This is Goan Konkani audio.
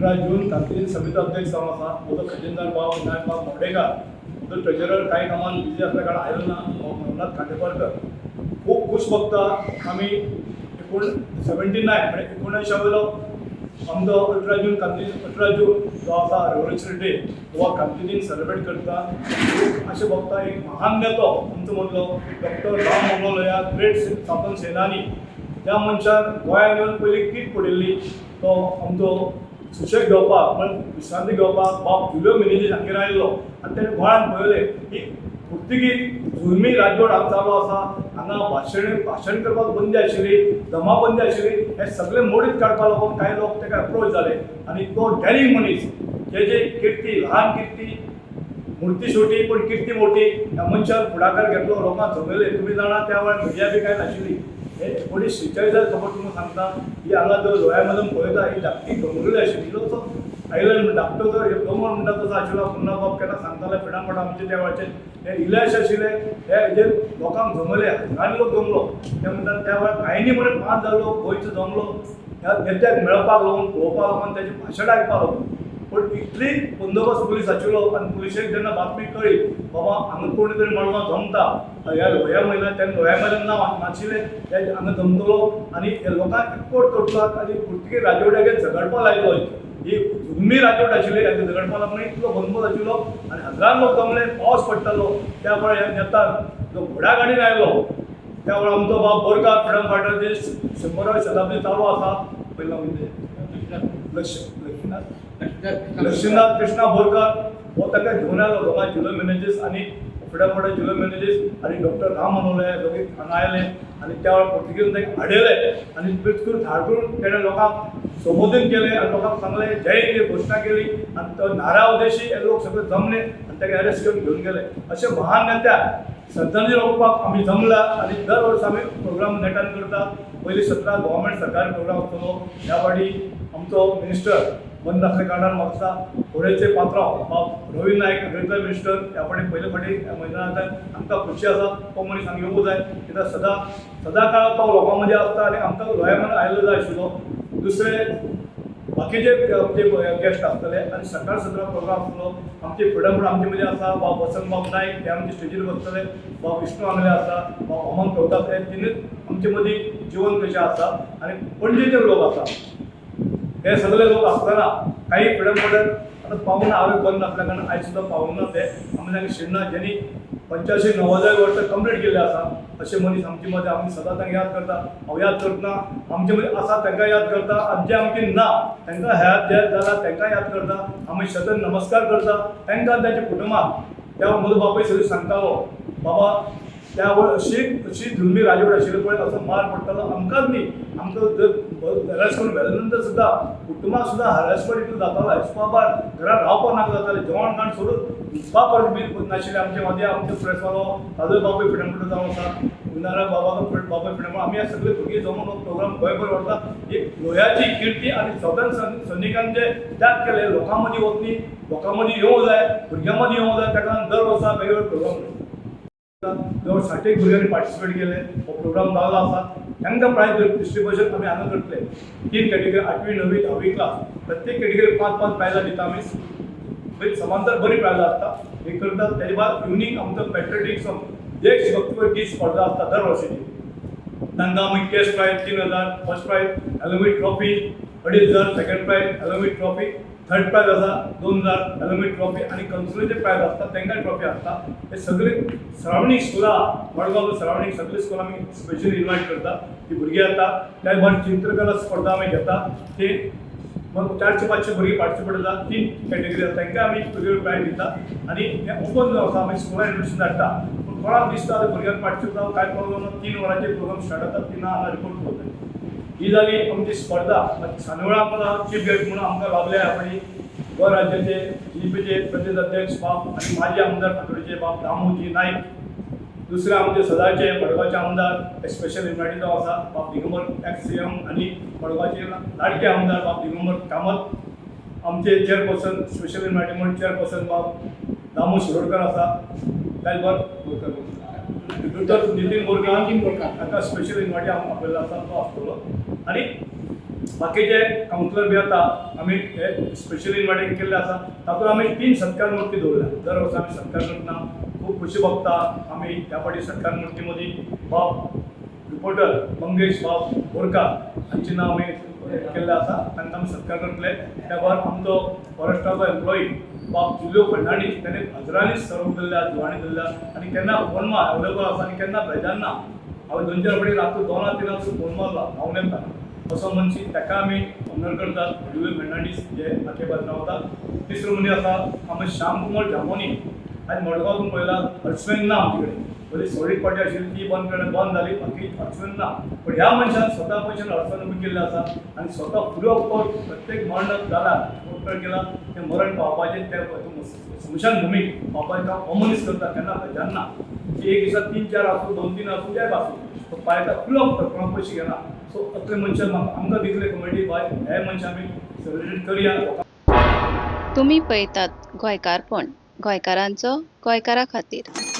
18 जून क्रांती समिती अध्यक्ष जावन आसा म्हजो खजिनदार बाब विनायक बाब मोडेकार. म्हजो ट्रेजरर कांय कामान बिजी असल्या कारणान आयलो ना, बाब नवनाथ खांडेपारकर. खूब खूश भोगता, आमी 79 म्हणजे 79 वयलो आमचो 18 जून क्रांती, 18 जून जो आसा रेव्होल्युशनरी डे हो क्रांती दिन सेलिब्रेट करता. अशें भोगता, एक महान नेतो आमचो मदलो डॉक्टर राम मनोहर लोहिया, ग्रेट स्वातंत्र्य सेनानी, त्या मनशान गोंयांत येवन पयली कीट पडिल्ली, तो आमचो सुशेग घेवपाक म्हळ्यार विश्रांती घेवपाक बाब जुलियो मिनेजीस हांगेर आयिल्लो आनी तेणें गोंयांत पळयलें की पुर्तुगीज जुलमी राजवट हांगा चालू आसा, हांगा भाशण भाशण करपाक बंदी आशिल्ली, जमाबंदी आशिल्ली. हे सगळे मोडीत काडपा लागून कांय लोक ताका अप्रोच जाले आनी तो डॅरिंग मनीस, जेजी किर्ती ल्हान किर्ती, मूर्ती छोटी पण कीर्ती मोठी, ह्या मनशान फुडाकार घेतलो, लोकांक जमयले. तुमी जाणा, त्या वेळार मिडिया बी कांय नाशिल्ली. हे 1946 खबर तुमकां सांगता. ही हांगा जो लोहिया मैदान पळयता, ही धाकटी दोंगुल्ली आशिल्ली. इल्लोसो आयलंड, धाकटो जो दोंगर म्हणटा तसो आशिल्लो. मुन्ना बाब केन्ना सांगताले, फ्रिडम फायटर आमचे त्या वेळाचे हे इल्लेशे आशिल्ले. हे हेजेर लोकांक जमयले, हजारांनी लोक जमलो. ते म्हणटात त्या वेळार कांय न्ही म्हणून 5000 लोक गोंयचो जमलो ह्या नेत्याक मेळपाक लागून, पळोवपाक लागून, तेजें भाशण आयकपाक लागून. पूण इतली बंदोबस्त पुलीस आशिल्लो आनी पुलिशेक जेन्ना बातमी कळ्ळी, बाबा हांगा कोणी तरी मडगांव जमता ह्या लोहिया मैदान, तेन्ना लोहिया मैदान नांव नाशिल्लें, हे हांगा जमतलो आनी हे लोकांक एकवट करतलो आनी पुर्तुगेज राजवट्यागेर झगडपाक लायलो. ही जुलमी राजवट आशिल्ली, हाका झगडपाक लागून इतलो बंदोबस्त आशिल्लो आनी हजारान लोक जमले. पावस पडटालो. त्या वेळार ह्या नेतान जो घोड्या गाडीन आयलो, त्या वेळार आमचो बाब बोरकार, फ्रिडम फायटर, जे 100व्या शताब्दी चालू आसा. पयलो म्हणजे लक्ष लक्ष्मीनाथ लक्ष्मीनाथ कृष्णा बोरकर हो ताका घेवन आयलो. दोगां जुलियो मिनेजीस आनी फ्रिडम फायटर जुलियो मिनेजीस आनी डॉक्टर राम मनोहर दोगी हांगा आयले आनी त्या वेळार पोर्तुगीज तांकां आडयले आनी बिलकुल धाड करून तेणें लोकांक संबोधन केलें आनी लोकांक सांगलें, जय हिंद घोशणा केली आनी तो नारा उद्देशी हे लोक सगळे जमले आनी ताका अरेस्ट करून घेवन गेले. अशे महान नेत्याक श्रद्धांजली ओंपपाक आमी जमला आनी दर वर्सा आमी प्रोग्राम नेटान करता. पयली 17 गव्हर्मेंट सरकारी प्रोग्राम आसतलो. ह्या फावटी आमचो मिनिस्टर बंद आसल्या कारणान म्हाका दिसता होळयेचे पात्रांव बाब रवी नायक, एग्रीकल्चर मिनिस्टर, ह्या फावटी पयले फावटी ह्या मैदानांत. आमकां खुशी आसा, तो मनीस हांगा येवंक जाय, कित्याक सदां सदां काळ तो लोकां मदीं आसता आनी आमकां लोहिया मैदान आयिल्लो जाय आशिल्लो. दुसरे बाकीचे जे गेस्ट आसतले आनी सकाळ 17 प्रोग्राम आसतलो. आमचे फ्रिडम म्हणून आमचे मदीं आसा बाब वसंत बाब नायक, हे आमचे स्टेजीर बसतले. बाब विष्णू आंगले आसा, बाब अमन कवता, हे तिनूच आमचे मदीं जिवन कशे आसा आनी पणजेचे लोक आसा. हे सगळे लोक आसतना काही फ्रिडम फायटर आतां पावना, आरोग्य बंद आसल्या कारणान आयज सुद्दां पावना. ते आमी तांकां शिणना, ज्यांनी 85 90 वर्सां कंप्लीट केल्ले आसा, अशे मनीस आमचे मदीं. आमी सदां तांकां याद करता. हांव याद करतना आमचे मदीं आसा तांकां याद करता आनी जे आमचे ना तांकां हयात जे जाला तांकां याद करता. आमी शतन नमस्कार करता तांकां आनी तांच्या कुटुंबाक. त्या म्हजो बापूय सगळें सांगतालो, बाबा त्या वेळ अशी अशी जुलमी राजवट आशिल्ली पळय, असो मार पडटालो आमकांच न्ही, आमकां हॅरस करून व्हेल्या नंतर सुद्दां कुटुंबाक सुद्दां हॅरसमेंट इतलो जातालो, हिसपाभायर, घरात रावपाक नाका जातालें, जेवण खाण सोडून न्हिदपा परत बी नाशिल्लें. आमचे मदीं आमचे प्रेसवालो ताजो बापूय फ्रिडम फायटर जावन आसा, विनायक बाबाचो बापूय फ्रिडम. आमी हे सगळे भुरगीं जमून हो प्रोग्राम गोंयभर व्हरता. एक लोहियाची किर्ती आनी स्वातंत्र्य सैनिकांनी जे त्याग केले, लोकां मदीं वचनी, लोकां मदीं येवंक जाय, भुरग्यां मदीं येवंक जाय. ताका लागून दर वर्सा वेगवेगळे प्रोग्राम, जवळ 60 एक भुरग्यांनी पार्टिसिपेट केले. हो प्रोग्राम जाल्लो आसा. तांकां प्रायज डिस्ट्रिब्युशन आमी हांगा करतले. तीन कॅटेगरी, आठवी, णवी, धावी क्लास, प्रत्येक कॅटेगरी पांच पांच प्रायजां दिता आमी. बरी समांतर बरी प्रायजां आसता. हे करता. तेजे बाद इवनींग आमचो पॅट्रियोटीक सॉंग, देशभक्तीपर गीत स्पर्धा आसता दर वर्साची. तांकां आमी cash prize 3000, first prize along with trophy 2500, second prize along with trophy, third prize आसा 2000 एलॉंग विथ ट्रॉफी आनी कन्सोलेशन प्रायज आसता, तांकां ट्रॉफी आसता. हे सगळे सरावंडींग स्कुलां, मडगांव सरावंडींग सगळे स्कुलां आमी स्पेशली इन्वायट करता. ती भुरगीं येता. त्या भायर चित्रकला स्पर्धा आमी घेता. ते मग 400 500 भुरगीं पार्टिसिपेट जाता. तीन कॅटेगरी आसा, तांकां आमी वेगवेगळे प्रायज दिता आनी हें ओपन जो आसा, आमी स्कुलान इन्विटेशन धाडटा. पूण कोणाक दिसता ते भुरग्यांक पार्टिसिपेट जावं, कांय प्रॉब्लम ना. 3 वरांचे प्रोग्राम स्टार्ट जाता, 3 हांगा रिपोर्ट करता. ही जाली आमची स्पर्धा. मागीर सांजवेळा आमकां चीफ गेस्ट म्हणून आमकां लाभले आपली गोंय राज्याचे बीजेपीचे प्रदेश अध्यक्ष बाब आनी माजी आमदार फातोर्डेचे बाब दामूजी नाईक. दुसरे आमचे सदांचे मडगांवचे आमदार स्पेशल इन्वायटी जो आसा बाब दिगंबर, एक्स सीएम आनी मडगांवचे लाडके आमदार बाब दिगंबर कामत. आमचे चेअरपर्सन, स्पेशल इन्वायटी म्हणून चेअरपर्सन बाब दामू शिरोडकर आसा. त्याच बरोबर डॉक्टर नितीन बोरकार. नितीन बोरकार. ताका स्पेशल इन्वायटी आमकां आपयल्लो आसा, तो आसतलो. आनी बाकीचे कावन्सिलर बी आता आमी हे स्पेशली इन्वायटेड केल्ले आसा. तातूंत आमी तीन सत्कार मूर्ती दवरल्या. दर वर्सा आमी सत्कार करतना खूब खुशी भोगता. आमी ह्या फावटी सत्कार मूर्ती मदीं बाब रिपोर्टर मंगेश बाब बोरकार हांचें नांव आमी केल्लें आसा. तांकां आमी सत्कार करतले. त्या भायर आमचो फॉरेस्टाचो एम्प्लॉई बाब जुलियो फर्नांडीस, ताणें हजरांनी सर्व केल्ले, जुवाणी दिल्ल्या आनी केन्ना फोन मार अवेलेबल आसा आनी केन्ना बेजारना. हांवें दोन चार फावटी रातचो दोना तिनांक फोन मारला, धांवन येता असो मनशी. ताका आमी ऑनर करतात, जुलियो फर्नांडीस जे आखे बाजून रावतात. तिसरो मनीस आसा आमी श्याम कुमार जामोनी. आनी मडगांव तुमी पळयला, अडचण ना आमचे कडेन. पयलीं सॉलीड पार्टी आशिल्ली, ती बंद केल्यान बंद जाली, बाकी अडचण ना. पण ह्या मनशान स्वता पयशान अडचण उबी केल्ली आसा आनी स्वता फ्री ऑफ कॉस्ट प्रत्येक मरण जाला, डॉक्टर केला, तें मरण पावपाचें, त्या स्मशान भुमीक पावपाचें काम हो मनीस करता. केन्ना बेजारना. एक दिसा तीन चार आसूं, दोन तीन आसूं, एक आसूं, तो पायता फ्री ऑफ कॉस्ट, कोणाक पयशे घेना. सो असले मनशान म्हाका आमकां दिसले कमिटी बाय हे मनशां आमी सेलिब्रेट करया. तुमी पळयतात गोंयकारपण, गोंयकारांचो गोंयकारा खातीर.